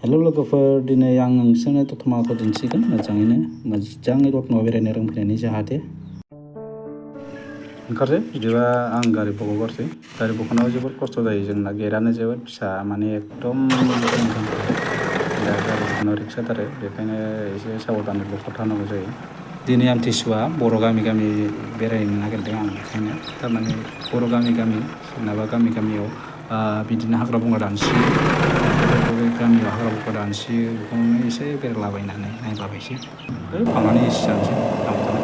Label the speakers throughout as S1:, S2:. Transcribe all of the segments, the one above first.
S1: हेल' लोगोफोर, दिनै आं नोंसोरनो दतमाखौ दिन्थिगोन मोजाङै दतमायाव बेरायनो रोंफैनायनि जाहाथे ओंखारसै बिदिबा आं गारि बख'गारसै। गारि बख'नायाव जोबोद खस्थ' जायो, जोंना गेटआनो जोबोद फिसा, माने एकदम दा गारि बख'नायाव रिक्स जाथारो, बेखायनो एसे साबधानै बख'थारनांगौ जायो। दिनै आमथिसुवा, बर' गामि गामि बेरायनो नागिरदों आं, बेखायनो थारमाने बर' गामि गामि सोरनाबा गामि गामियाव बिदिनो हाग्रा बंग्रा दानस्रियो, गामियाव हाग्रा बंग्रा दानस्रियो, बेखौनो एसे बेरायलाबायनानै नायलाबायसै, थांनानै एसे जानोसै थांबाय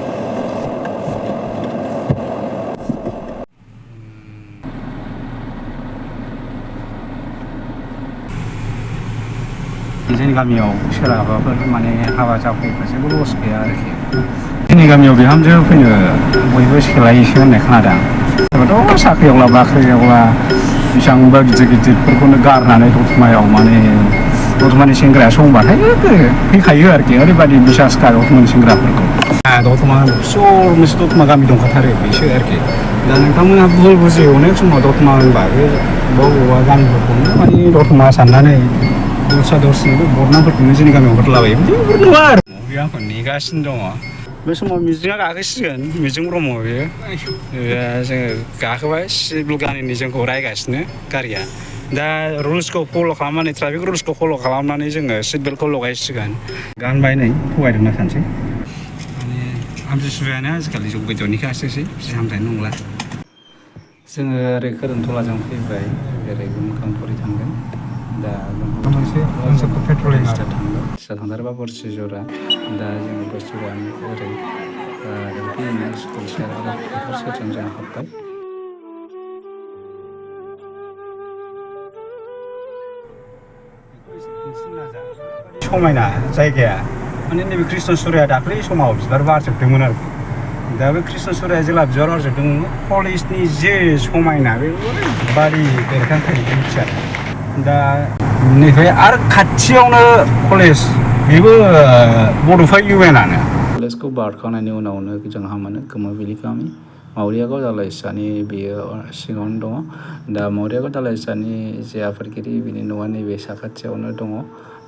S1: जोंनि गामियाव सोरहाबाफोर माने हाबा जाफैबा जेबो लस गैया आरोखि। जोंनि गामियाव बिहामजो फैनो बयबो सोलायोसो होननाय खोनादों। सोरबाथ' साख्रियावला बाख्रियावला बेसेबांबा गिदिर गिदिरफोरखौनो गारनानै दतमायाव माने दतमानि सेंग्राया संबाथाय फैखायो आरोखि। ओरैबायदि बिसास गारो दतमानि सेंग्राफोरखौ। दतमा फिसौ मोनसे दतमा गामि दंखाथारो, बेसो आरोखि। दा नोंथांमोनहा भुल बुजियो अनेक समाव दतमा होनबा बे बबेबा गामिफोरखौनो माने दतमा साननानै दस्रा दस्रि बरनामफोरखौनो जोंनि गामियाव हरलाबायो। बेफोर नङा आरो। बेयो आंखौ नेगासिनो दङ। बे समाव मिजिङा गाखोसिगोन, मिजिं ब्रह्म बेयो। जोङो गाखोबाय, सिभिल गारिनि जोंखौ रायगासिनो गारिया। दा रुल्सखौ फल' खालामनानै, ट्राफिक रुल्सखौ फल' खालामनानै जोङो सिट बेल्टखौ लगायसिगोन। गानबाय नै थगायदोंना सानसै। माने आमथिसुवायानो आजिखालि जौ बेदरनिखासोसै, फिथाइ सामथायानो नंला। जोङो ओरै खोरोमथलाजों फैबाय, ओरै गोमखांफुरि थांगोन। दा थांथारोबा बोरसि जरा, दा जोङो बोरसि जरानि ओरै LP MI स्कुल सेराव फोथार सेरजों जों हाबबाय। समायना जायगाया, माने नैबे कृष्णसुराया दाख्लै समाव बिबार बारजोबदोंमोन आरोखि। दा बे कृष्णसुराया जेब्ला बिबार बारजोबदोंमोन, कलेजनि जे समायना, बे ओरैबादि बेरखांखायो मिथिया। दा नैबे आरो खाथियावनो कलेज, बेबो बड'फा इउएनआनो। कलेजखौ बारखांनायनि उनावनो जोंहा मोनो गोमोबिलि गामि। मावरियागाव दालाइसानि बेयो सिङावनो दङ। दा मावरियागाव दालाइसानि जे आफादगिरि, बिनि न'आ नैबे साखाथियावनो दङ।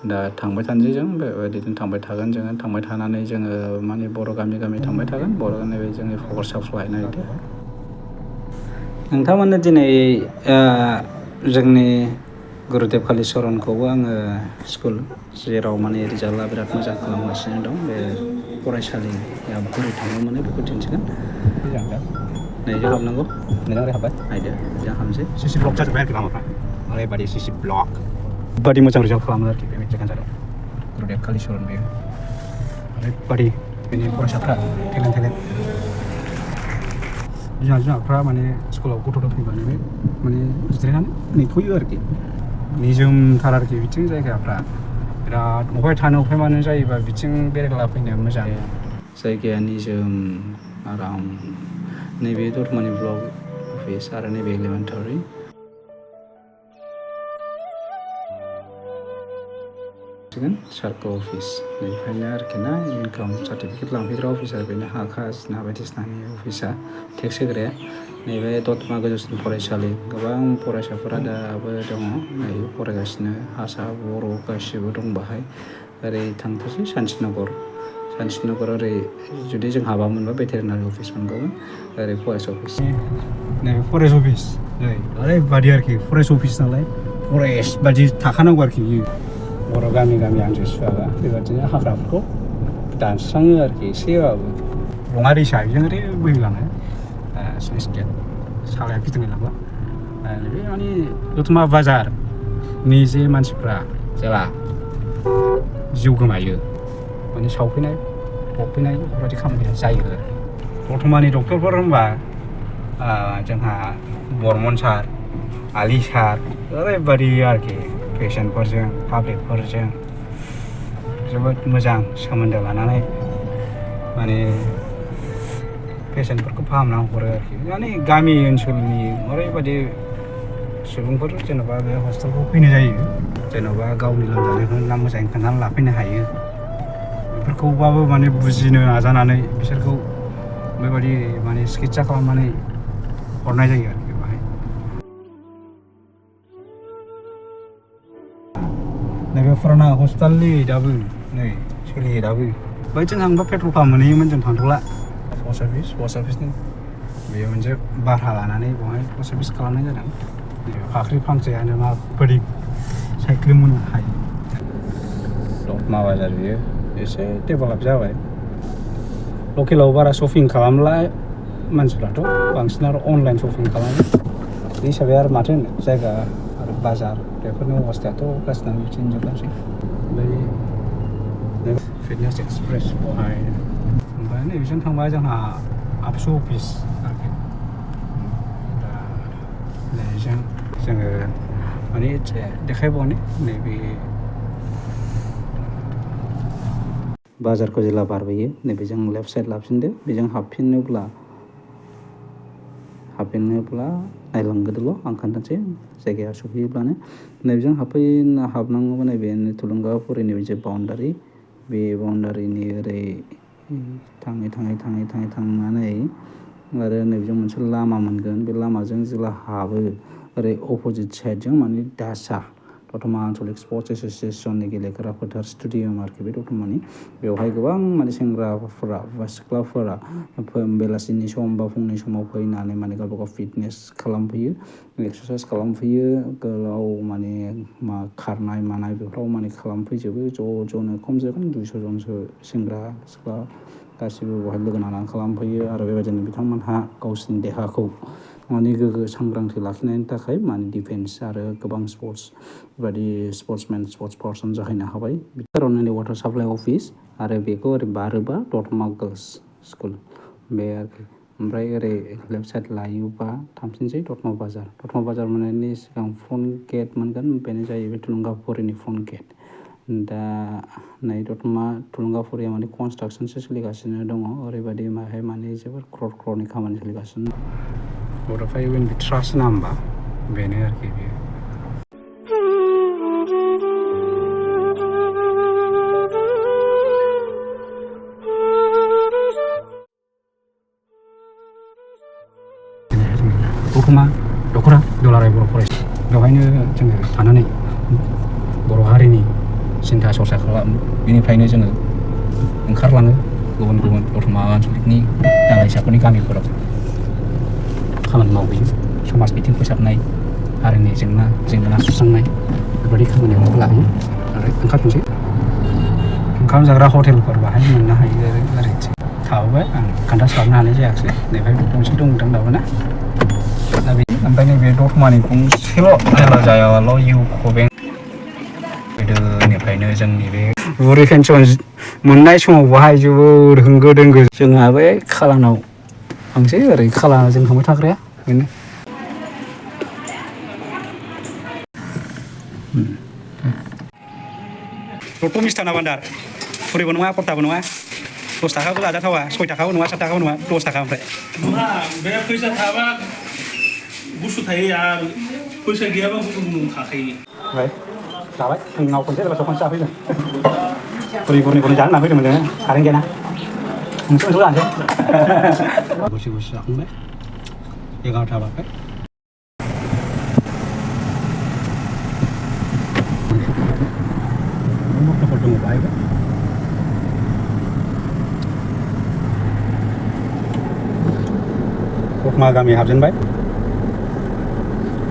S1: दा थांबाय थानोसै जों, बेबायदिनो थांबाय थागोन जोङो। थांबाय थानानै जोङो माने बर' गामि गामि थांबाय थागोन। बर' नैबे जोंनि फगर साफ्लाय नायदो। नोंथांमोननो दिनै जोंनि गुरुदेब कालिचरनखौबो आङो स्कुल, जेराव माने रिजाल्टआ बिराद मोजां खालामगासिनो दं, बे फरायसालिया बोरै थांनो मोनो बेखौ दिन्थिगोन। नैजों हाबनांगौ, नोंजों ओरै हाबबाय, नायदो जों हाबनोसै। सिसि ब्लक जाजोब्बाय आरोखि लामाफ्रा, ओरैबायदि सिसि ब्लक। ओरैबायदि मोजां रिजाल्ट खालामो आरोखि बे मेट्रिक आनजादाव गुरुदेब कालिचरन, बेयो ओरैबायदि बेनि फरायसाफ्रा टेलेन्ट। बिमा-बिमाफ्रा माने स्कुलाव गथ'फोर फैबानो माने जिरायनानै नेथ'यो आरोखि। निजोमथार आरोखि बिथिं जायगाफ्रा, बिराद अफाय थानो अफाय मानो जायोबा बिथिं बेरायलाफैनो मोजां। जायगाया निजोम आराम। नैबे दतमानि ब्लक अफिस आरो नैबे एलिमेन्टारि। सार्कल अफिस, बेनिफ्रायनो आरोखि ना इनकाम सार्टिफिकेट लांफैग्रा अफिसार, बेनो हा खाजोना बायदिसिनानि अफिसा, टेक्स होग्राया। नैबे दतमा गोजौसिन फरायसालि, गोबां फरायसाफोरा दाबो दङ, नै फरायगासिनो। हारसा बर' गासिबो दं बाहाय। ओरै थांथारसै सानतिनगर ओरै जुदि जों हाबामोनबा भेटेरिनारि अफिस मोनगौमोन, ओरै फरेस्ट अफिस। नैबे फरेस्ट अफिस, नै ओरैबादि आरोखि फरेस्ट अफिस नालाय, फरेस्ट बादि थाखानांगौ आरोखि बियो। बर' गामि गामि आमथिसुवाबा बेबादिनो हाग्राफोरखौ दानस्राङो आरोखि एसेबाबो। लङा दैसा बेजों ओरै बोहैलाङो, स्लुइस गेट, सालाया फिदिंनाय लांला। बे माने दतमा बाजारनि जे मानसिफ्रा जेला जिउ गोमायो, माने सावफैनाय फबफैनाय बेफोरबायदि खामानिया जायो आरो। दतमानि डक्टरफोर होनबा जोंहा बर्मन सार, आलि सार, ओरैबायदि आरोखि पेसेन्टफोरजों, पाब्लिकफोरजों जोबोद मोजां सोमोन्दो लानानै माने पेसेन्टफोरखौ फाहामना हरो आरोखि। माने गामि ओनसोलनि ओरैबायदि सुबुंफोर जेन'बा बे हस्पिटालखौ फैनाय जायो, जेन'बा गावनि लोमजानायखौ मोजाङै खोन्थानानै लाफैनो हायो। बेफोरखौबाबो माने बुजिनो नाजानानै बिसोरखौ बेबायदि माने सिकित्सा खालामनानै हरनाय जायो आरोखि। नैबे फुराना हस्पिटालनि दाबो नै सोलियो दाबो बै जों थांबा पेट्रल पाम्प मोनहैयोमोन जों थांथ'ला पस्ट अफिसनि बेयो मोनसे भारा लानानै बेवहाय पस्ट अफिस खालामनाय जादों फाख्रि फांसेयानो माबायदि साइक्लिं मोननो हायो दतमा बाजार बियो एसे डेभेलप जाबाय लकेलाव बारा शपिं खालामला मानसिफ्राथ' बांसिन आरो अनलाइन शपिं खालामो बे हिसाबै आरो माथो होनो जायगा आरो बाजार बेफोरनि अबस्थायाथ' गासिनाबो बिदिनो जोबलांसै ओमफ्राय फिटनेस एक्सप्रेस बहाय ओमफ्राय नैबेजों थांबा जोंहा आबसु अफिस आरोखि दा नैबेजों जोङो माने एसे देखायबावनि नैबे बाजारखौ जेला बारबोयो नैबेजों लेफ्ट साइड लाफिनदो बेजों हाबफिनोब्ला नायलांगोदोल' आं खोन्थानोसै जायगाया सफैयोब्लानो नैबेजों हाबनांगौबा नैबे थुलुंगाफुरिनि मोनसे बाउन्डारि बे बाउन्डारिनि ओरै थांनानै आरो नैबेजों मोनसे लामा मोनगोन बे लामाजों जेला हाबो ओरै अपोजिट साइडजों माने दासा दतमा आन्चलिक स्पर्टस एस'सियेसननि गेलेग्रा फोथार स्टेडियाम आरोखि बे दतमानि बेवहाय गोबां माने सेंग्राफोरा बा सिख्लाफोरा बेलासिनि सम बा फुंनि समाव फैनानै माने गावबा गाव फिटनेस खालामफैयो एक्सारसाइस खालामफैयो गोलाव माने खारनाय मानाय बेफोराव माने खालामफैजोबो ज'नो खम जागोन 200 जनसो सेंग्रा सिख्ला गासिबो बेवहाय लोगो नांनानै खालामफैयो आरो बेबायदिनो बिथांमोनहा गावसिनि देहाखौ माने गोग्गो सांग्रांथि लाखिनायनि थाखाय माने डिफेन्स आरो गोबां बेबायदि स्पर्ट्स पार्सन जाहैनो हाबाय बिथोरावनो वाटार साप्लाइ अफिस आरो बेखौ ओरै बारोबा दतमा गार्ल्स स्कुल बे आरोखि ओमफ्राय ओरै लेफ्ट साइड लायोबा थांफिनसै दतमा बाजार मोननायनि सिगां फ्रन्ट गेट मोनगोन बेनो जाहैबाय थुलुंगाफुरिनि फ्रन्ट गेट दा नै दतमा थुलुंगाफुरिया माने कनस्ट्राक्सनसो सोलिगासिनो दङ ओरैबायदि माहाय माने जोबोर क्र'रनि खामानि सोलिगासिनो बड'फा इउ एन बि ट्रास्ट ना होमबा बेनो आरोखि बेयो दख'रा दुलाराय बर' फरायसालि बेवहायनो जोङो थानानै बर' हारिनि सिन्था सरसा खालामो बेनिफ्रायनो जोङो ओंखारलाङो गुबुन दतमा आन्चलिकनि दालाइसाफोरनि गामिफोराव खामानि मावहैयो समाज बिथिं फोसाबनाय हारिनि जेंना सुस्रांनाय बेबायदि खामानियाव लायो आरो ओंखारफिनसै ओंखाम जाग्रा हटेलफोर बाहाय मोननो हायो ओरै थाबोबाय आं खोन्थास्लाबनो हानाय जायाखिसै नैबेहाय गंसे दंदां दाबो ना दा बे ओमफ्राय नैबे दतमानि गंसेल' जायाल' इउक' बेंक गोदोनिफ्रायनो जोंनि बे बुरि पेन्सन मोननाय समाव बाहाय जोबोर होंगो दोंगो जोंहा बे खालानाव थांसै ओरै खालाना जों थांबाय थाग्राया बेनो दत्त मिस्थाना भान्डार फुरिबो नङा खर्ताबो नङा 10 थाखाबो लाजाथावा 6 थाखाबो नङा 7 थाखाबो नङा 10 थाखा ओमफ्राय
S2: नङा बे फैसा थाबा गुसु थायो आरो फैसा गैयाबा गुदुं थाखायो
S1: ओमफ्राय जाबाय फुङाव खनसे बेलासियाव खनसे जाफैगोन फुरिखौनो जानो होनना फैदोंमोन जोङो कारेन्ट गैयाना मोनसे जानोसै गुसु जाखांबाय 11ता बारबाय मटरफोर दङ बाहायबो दतमा गामि हाबजेनबाय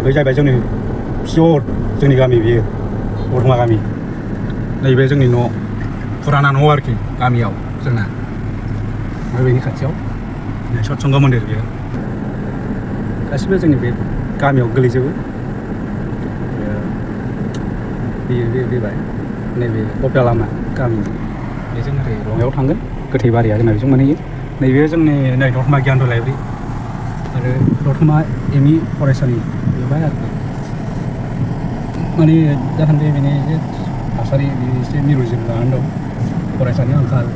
S1: बै जाहैबाय जोंनि पियर जोंनि गामि बियो दतमा गामि नैबे जोंनि न' फुराना न' आरोखि गामियाव जोंना ओमफ्राय बेनि खाथियाव सत्संग मन्दिर बियो गासिबो जोंनि बे गामियाव गोलैजोबो बेयो फैबाय नैबे कपिला लामा गामि बेजों ओरै रङायाव थांगोन गोथै बारिया जोंना बेजों मोनहैयो नैबे जोंनि नै दतमा गियान लाइब्रेरि आरो दतमा एमइ फरायसालि बेवहाय आरोखि माने दासान्दि बेनि एसे थासारि एसे मिरुजिम जानानै दं फरायसानि आंखाल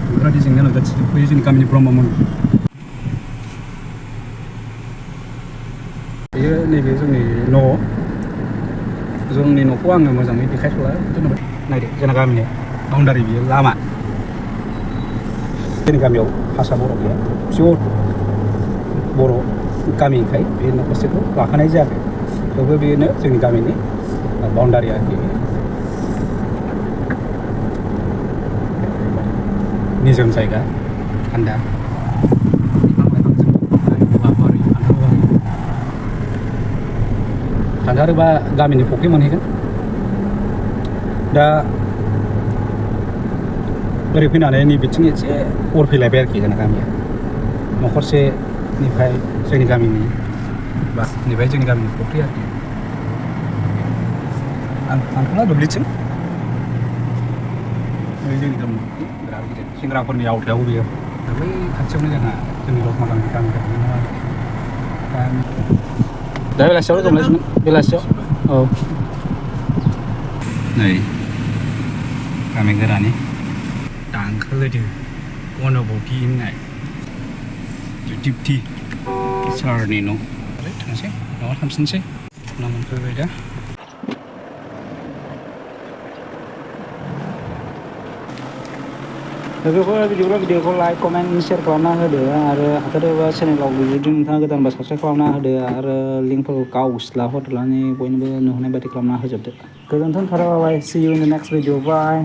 S1: बेफोरबायदि जेंना नुजाथिफैयो जोंनि गामिनि ब्रह्ममोन बेयो नैबे जोंनि न'खौ आङो मोजाङै देखायथ'ला जेनेबा नायदो जोंना गामिनि बाउन्डारि बियो लामा जोंनि गामियाव भाषा बर' गैया पियर बर' गामिखाय बे न'खरसेखौ लाखानाय जायाखै थेवबो बेनो जोंनि गामिनि बाउन्डारि आरोखि निजोम जायगा थान्दा थांथारोबा गामिनि फुख्रि मोनहैगोन दा ओरै फैनानै नैबिथिं एसे अर फैलायबाय आरोखि जोंना गामिया न'खरसेनिफ्राय जोंनि गामिनि बा नैबे जोंनि गामिनि फुख्रि आरोखि आं थांथ'ला दुब्लिथिं जोंनि गामिनि फुख्रि बिराद गिदिर सेंग्राफोरनि आवथायाव बेयो बै खाथियावनो जोंहा जोंनि दतमा गामिनि गामि दा बेलासियाव लोगो मोनलायसिगोन बेलासियाव औ नै गामि गोरानि दांखोलोदो अनुभूति होननाय दिप्ति सारनि न' थांसै न'आव थांफिनसै ना मोनफैबाय दा लोगोफोर भिडिअखौ लाइक कमेन्ट शेयार खालामना होदो आरो हाथारोबा चेनेलाव जुदि नोंथाङा गोदानबा साबस्क्राइब खालामना होदो आरो लिंकफोरखौ गावस्ला हरनानै बयनोबो नुहोनाय बायदि खालामना होजोबदो गोजोन्थों थाबाय सि U in the next video bye